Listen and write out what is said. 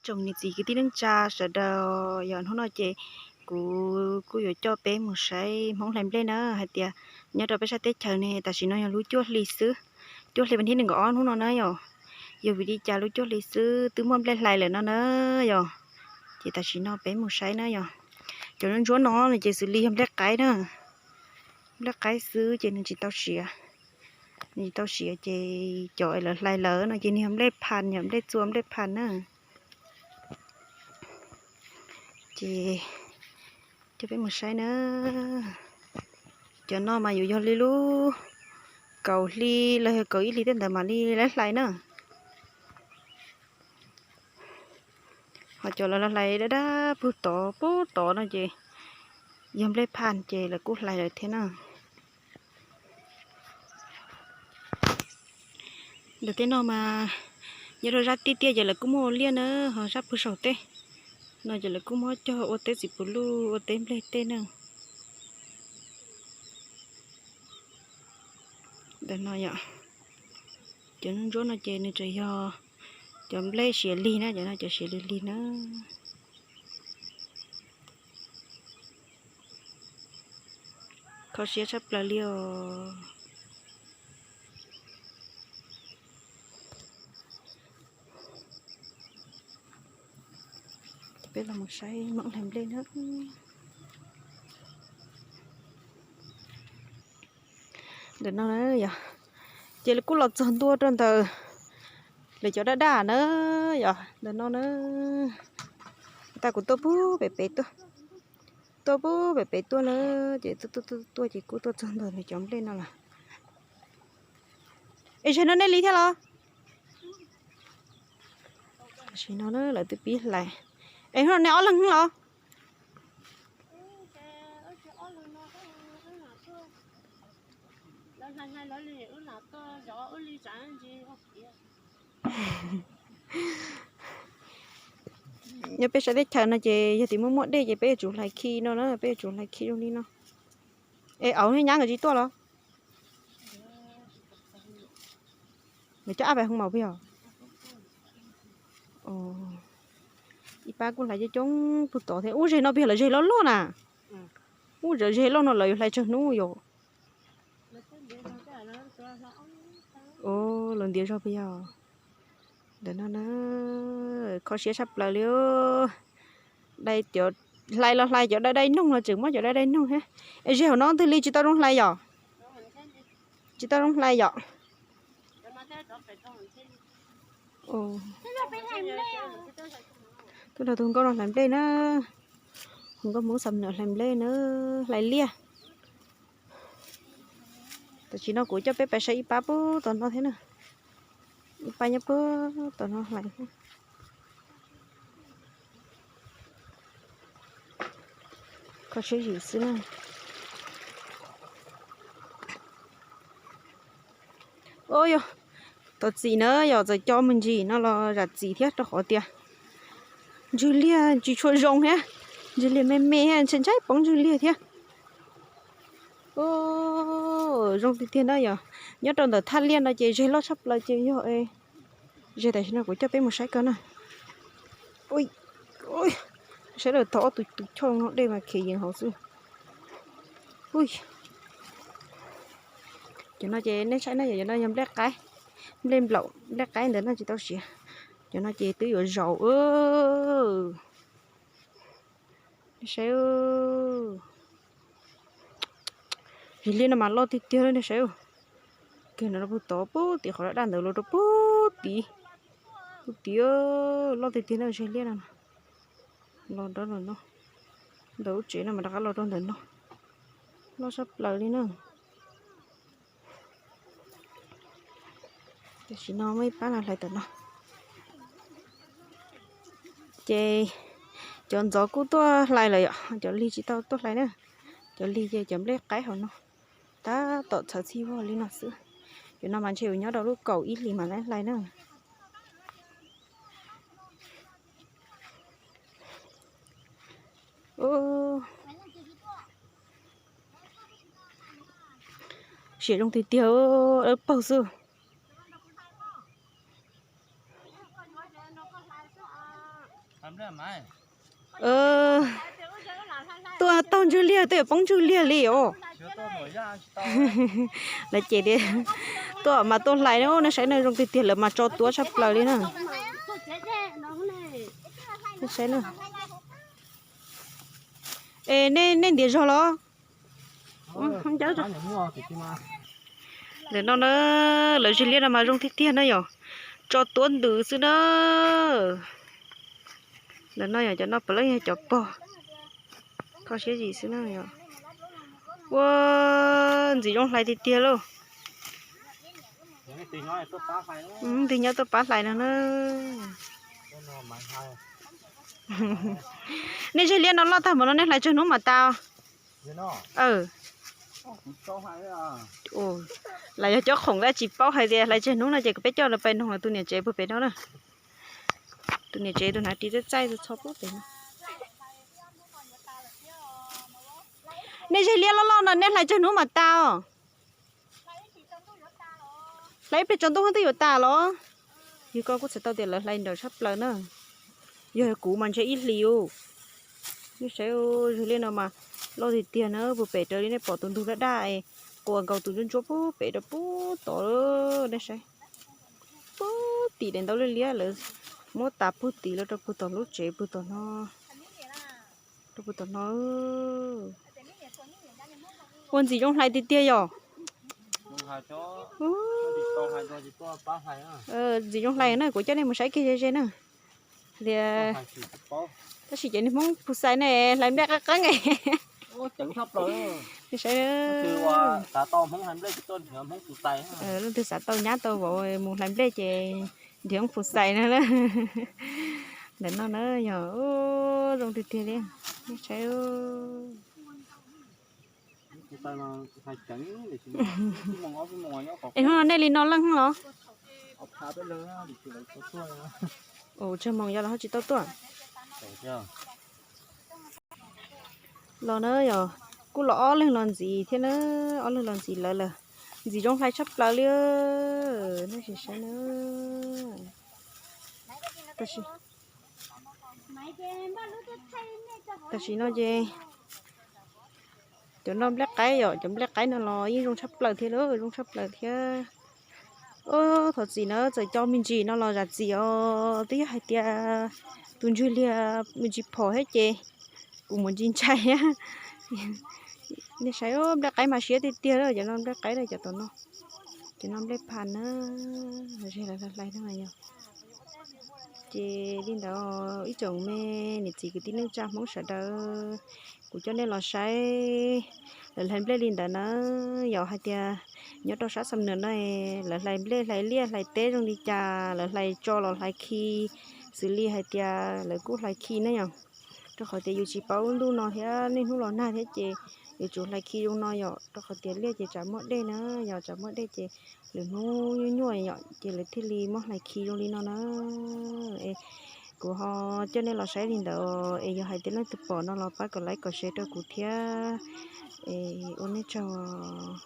Tsoom niam txiv kwv tij neej tsa sawv daws, yog hnub no ces kuv kuj yuav coj peb mus saib Hmoob hlais nplej na, hais tias nyob rau peb sab teb chaws ne tam sim no yog lub cuaj hli xwb, cuaj hli vas thib nees nkaum ob hnub no na yom. Yog vim li cas lub cuaj hli xwb twb muaj nplej hlais lawm no na yom. Ces tam sim no peb mus saib na yom. Cov ntsuab ntsuab no no ces xws li yog nplej qaib na, nplej qaib xwb ces nws tsis tau siav, nws tsis tau siav ces cov lawv hlais lawm no ces nws yog nplej phan, yog nplej txua nplej phan na. Ces coj peb mus saib na. Cov no mas yuav yog li lub kaum hli los yog kaum ib hli tej ntawd mam li lawv hlais na. Ho cov lawv hlais dab dab pug tod pug tod no ces yog nplej phan ces lawv kuj hlais lawm thiab na. Ntawm tej no mas nyob rau zaj tiaj tiaj ces lawv kuj muaj ua liaj na, ho zaj pug saum tej no ces lawv kuj muab cog ua teb txiv puv luj ua teb nplej tej na. Ntawm no yom, cov ntsuab ntsuab no ces nws tseem yog cov nplej siav lig na, cov no cov siav lig lig na. Kho siab tshaj plaws li os. Peb los mus saib Hmoob hlais nplej na. Ntawm no yog, ces lawv kuj los txog ntua rau ntawm lawv cov daj daj na yom, ntawm no na. Tab kuv tuaj pug pem pem tuaj, tuaj pug pem pem tuaj na, ces tuaj tuaj tuaj ces kuj tuaj txog ntawm lawv cov nplej no lawm. Es zaum no nej li thiab los? Tam sim no na lawv twb pib hlais. Es hnub no nej ob leeg los? Nyob peb sab teb chaws no ces yog tias muaj muaj dej ces peb yuav tsum hlais khi no na, peb yuav tsum hlais khi zoo li no. Es auv thiab nyab nkawd tsis tuaj los? Nkawd coj ab pais hoo maum peb os. Ib pab kuj hlais coob coob pug tod thiab. Ub, zeg no peb yog lawv zeg loj loj na. Ub, zeg loj no lawv yuav hlais tsawg hnub yom? Lawv ntiav zog peb yog. Ntawm no na, kho siab tshaj plaws li. Dai cov, hlais los hlais cov dai dai noog los tseem muab cov dai dai noog thiab. Es zeg hauv no twg li tsis tau zoo hlais yom? Tsis tau zoo hlais yom? Tuaj nrog tus nkauj no hlais nplej na. Tus nkauj Hmoob Xam Nws hlais nplej na, hlais liaj. Tam sim no kuv coj peb pais saib ib pab puag tom no thiab na. Ib pab nyob puag tom no hlais thiab. Kho siab yws xwb na. Ub yog, tom txim na yog txawm co me ntsis no los zam txim thiab rau qhov tias ntswg liaj tsis tshua zoo thiab, ntswg liaj me me thiab, ntshai ntshai poob ntswg liaj thiab. Zoo tiag tiag na yog, nyob rau ntawm thaj liaj no ces zeg loj tshaj plaws ces yog, zeg tam sim no kuv coj peb mus saib ko na. Saib lawm thaum ob tug tus choj no dej mas khiav yees hauv xwb. Cov no ces nej saib na, cov no yog nplej qaib, nplej nplaum, nplej qaib ntawd no tsis tau siav. Cov no ces twb yuav zaum. Nej saib, zeg liaj no mas loj tiag tiag nej saib. Kiag no puag tod puag tim qhov daj daj ntawd los rau puag tid, puag tid, loj tiag tiag na zeg liaj no. Los rau ntawm no, ntawm lub tsev no mas rov qab los rau ntawm no, loj tshaj plaws li na. Tam sim no muaj ib pab los hlais tom no. Ces cov ntxov kuj tuaj hlais lawm yom, cov lig tsis tau tuaj hlais na. Cov lig ces cov nplej qaib hauv no tab tom txhawv txhij vog li no xwb. Cov no mas ntshe yuav nyob rau lub kaum ib hlis mas lawv hlais na. Siav zoo tiag tiag, dawb paug xwb. Tuaj taug ntswg liag, twb yuav poob ntswg liag li os. Lawv ces tias tuaj mas tuaj hlais na, nej saib na, zoo tiag tiag, lawv mas tso tuab tshaj plaws li na. Es nej, nej ntiav zog los? Ntawm no na, lawv zig liab no mas zoo tiag tiag na yom, tso tuab ntws xwb na. Ntawm no yog cov no puav leej yog cov pog, kho siab zim xwb na yom. Ua, ntxim zoo hlais tiag tiag lauj. Tig nyob tuaj pab hlais no na. Nej zig liab no loj tag npaum no nej hlais tsawg hnub mas tas? Lawv yog cov khoom tab tsis paub hais tias hlais tsawg hnub no ces kuv peb coj lawv pais noog tus niam tsev puag pem no na. Tus niam tsev tus hnav ris txaij txaij txho puag pem no. Nej zig liab loj loj no nej hlais tsawg hnub mas tas os? Hlais ib pliag tsaus ntuj twb yuav tas los? Yog koj kuj txhais tau tias lawv hlais nrawm tshaj plaws na. Yog kuv mas ntshe ib hlis ub. Nej saib, zig liab no mas loj tiag tiag na, puag pem raws li nej pom tus ntug daj daj es quas nkaus tus ntsuab ntsuab puag pem rau puag tod. Nej saib, puag tim daim ntaub liab liab lawv muab tas puag tim los rau puag tom lub tsev puag tom no. Rau puag tom no. Ua ntxim zoo hlais tiag tiag yom. Ntxim zoo hlais na, kuv coj nej mus saib kiag ze ze na. Tias, tab sis cov niag Hmoob Phu Xais ne hlais nplej qeeb qeeb. Saib, leej twg xav tau nyab tau vauv mus hlais nplej ces nrhiav Hmoob Phu Xais no na. Ntawm no na yog zoo tiag tiag li. Nej saib. Es hnub no nej li no leej los? Tsawg moos yog los ho tsis tau tuaj. Los na yog kuj los ob leeg los ntxiv thiab na, ob leeg los ntxiv lawv lawm. Ntxim zoo hlais tshaj plaws li. Nej sim saib na. Tam sim no ces cov no nplej qaib yom, cov nplej qaib no los yeej zoo tshaj plaws thiab lauj, zoo tshaj plaws thiab. Thov txim na, txawm cov me ntsis no los zam txim os, twb yog hais tias tus ntswg liag me ntsis phom thiab ces kuv mus ntsis ntshai. Nej saib, nplej qaib mas siab tiag tiag, cov no nplej qaib cov tom no, cov no nplej phas na, ze hlais no yog. Ces li ntawd ib tsoom me niam txiv kwv tij neej tsa Hmoob sawv daws, kuv coj nej los saib lawv hlais nplej li ntawd na. Yog hais tias nyob rau sab Xam Nuas no, lawv hlais nplej hlais liaj hlais teb zoo li cas, lawv hlais tso los hlais khi, xws li hais tias lawv kuj hlais khi na yom. Rau qhov tias yus tsis paub ntuj no thiab niaj hnub los nag thiab ces yuav tsum hlais khi zoo no yom, rau qhov tias liaj ces tsam muaj dej na, yog tsam muaj dej ces lwm hnub nyuaj nyuaj yom, ces lawv thiaj li muab hlais khi zoo li no na. Es kuv ho coj nej los saib li ntawd, es yog hais tias leej twg pom no los pab kom like kom share rau kuv thiab. Es ua nej tsaug.